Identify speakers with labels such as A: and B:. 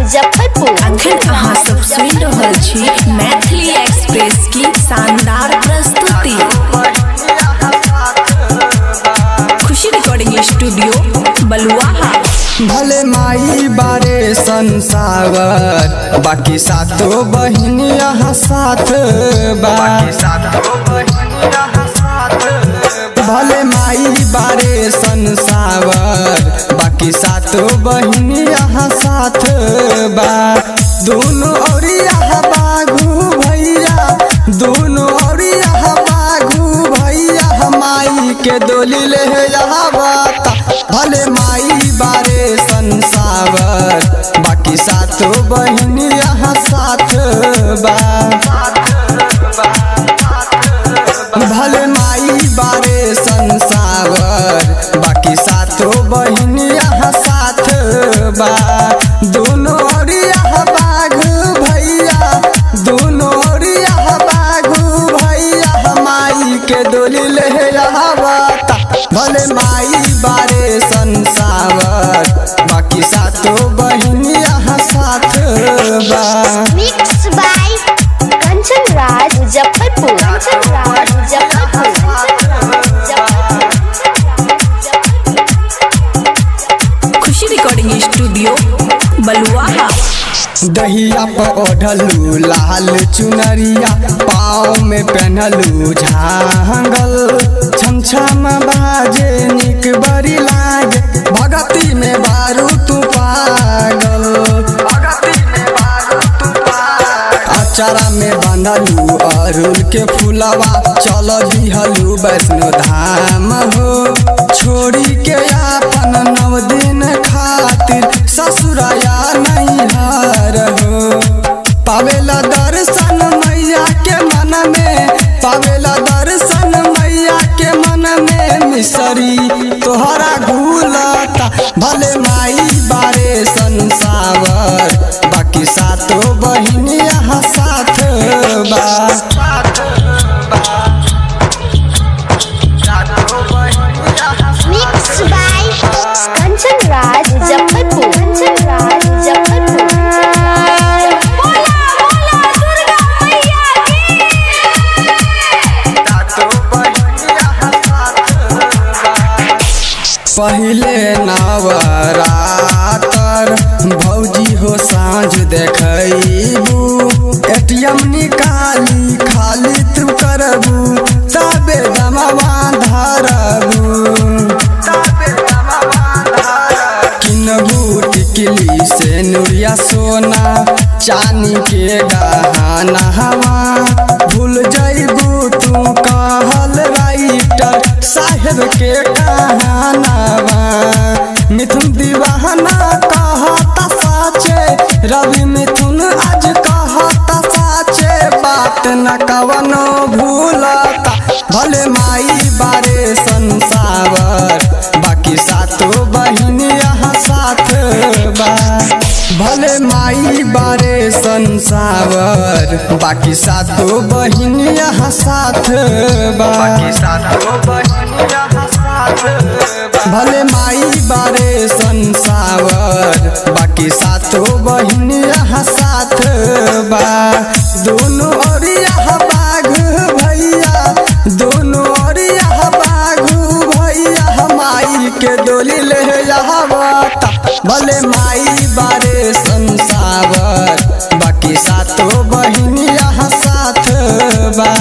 A: मुजफ्फरपुर।
B: अखन अहाँ सब सुनि रहल छी मैथिली एक्सप्रेस की शानदार प्रस्तुति। खुशी रिकॉर्डिंग स्टूडियो बलुआहा।
C: भले माई बारे संसावर, बाकी सातो बहिन यहाँ साथ बा। भले माई बारे संसावर, बाकी सातो बहिन यहाँ साथ बा। दोनों औरिया बाघू भैया, दोनों औरिया बाघू भैया, माई के डोली ले आवता। भले माई बारे संसावर, बाकी सातो बहिन यहाँ साथ बा। भले माई बारे संसावर, बाकी सातो बहिन यहाँ साथ बा। दोनों ओरिया बाघ भैया, दोनों ओरिया बाघ भैया, माई के डोली ले आवता। भले माई बारे संसावर, बाकी सातो बहिन यहाँ साथ बा।
A: Mix by Kanchan Raj Muzaffarpur. Kanchan Raj Muzaffarpur.
B: Khushi recording studio Baluaha.
C: दहिया पर ओढ़लू लाल चुनरिया, पाँव में पहनलू झांगल। छम छम बाजे निक बड़ी लागे, भगती में बारू तू पागल। अचारा में बांधलू अरुल के फुलवा, चल दिहलू वैष्णो धाम हो। छोड़ी के आपन नव दिन खातिर ससुराया नैहर हो। पावेला दर्शन मैया के मन में, पावेला दर्शन मैया के मन में, मिसरी तोहरा घुलता। भले माई बारे संसावर, बाकी सातो बहिन यहाँ साथ बा।
A: Mix by Kanchan Raj Muzaffarpur. Kanchan Raj Muzaffarpur.
B: बोला बोला दुर्गा मैया की।
C: पहिले नवरातर भौजी हो साँझ देखैबू, एटीएम निकाली खाली तू करबू, तबे दमवा धरबू। किनबू टिकली से नुरिया सोना चानी के गहना हवा, भूल जइबू तू कहल राइटर साहेब के कहानावा। मिथुन दीवाना कहता साचे, रवि मिथुन आज कहता साचे, बात न कवनो भूलता। भले माई बारे संसावर, बाकी सातो बहिन यहाँ साथ बा। भले माई बारे संसावर, बाकी सातो बहिन यहाँ साथ बा। भले माई बारे संसावर, बाकी सातो बहिन यहाँ साथ बा। दोनों ओरिया बाघ भैया, दोनों ओरिया बाघ भैया, माई के डोली ले आवता। भले माई बारे संसावर, बाकी सातो बहिन यहाँ साथ बा।